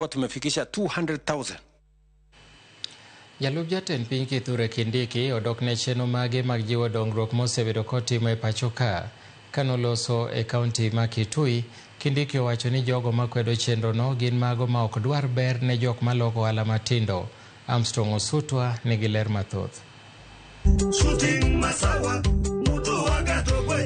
Tumefikisha 200,000. Jalup jatend piny Kithure Kindiki odok ne chenro mage mag jiwo dongruok mosebedo kotimo e pacho ka. Kanoloso e kaunti ma Kitui, Kindiki owacho ni jogo makwedo chenrono gin mago ma ok dwar ber ne jok maloko ohala matindo. Armstrong Osutwa nigi ler mathoth.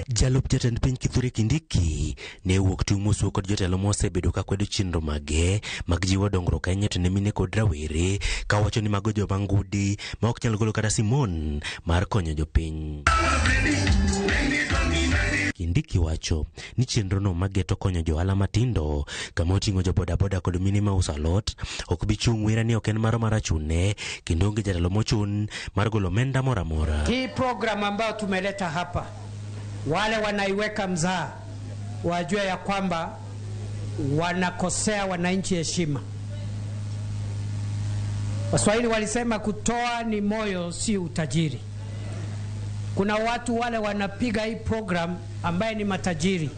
Jalup jatend piny Kithure Kindiki ne owuok tung' mosuo kod jotelo mosebedo ka kwedo chenro mage mag jiwo dongruok ahinya to ne mine kod rawere ka wacho ni mago joma ngudi ma ok nyal golo kata simon mar konyo jopiny. Kindiki wacho ni chenrono mageto konyo johala matindo kama oting'o jo bodaboda kod mine mauso alot ok bi chung' wira ni ok en maro mar achune kendo onge jatelo mochun mar golo omenda moro amora. Hii programu ambayo tumeleta hapa, wale wanaiweka mzaa wajue ya kwamba wanakosea wananchi heshima. Waswahili walisema kutoa ni moyo, si utajiri. Kuna watu wale wanapiga hii program ambaye ni matajiri,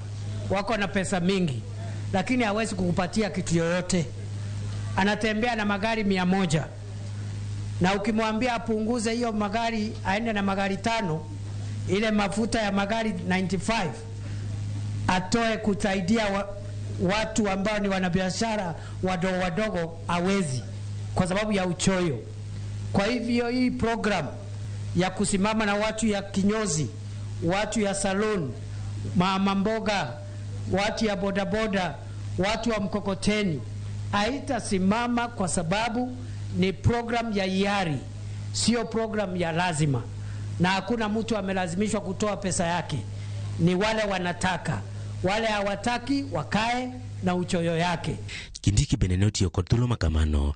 wako na pesa mingi, lakini hawezi kukupatia kitu yoyote. Anatembea na magari 100 na ukimwambia apunguze hiyo magari aende na magari 5, ile mafuta ya magari 95 atoe kusaidia watu ambao ni wanabiashara wadogo wadogo, hawezi kwa sababu ya uchoyo. Kwa hivyo hii program ya kusimama na watu ya kinyozi, watu ya salon, mama mboga, watu ya bodaboda, watu wa mkokoteni haitasimama kwa sababu ni program ya hiari, sio program ya lazima, na hakuna mtu amelazimishwa kutoa pesa yake. Ni wale wanataka, wale hawataki wakae na uchoyo yake. Kindiki bende ne otiyo kod thuolo makamano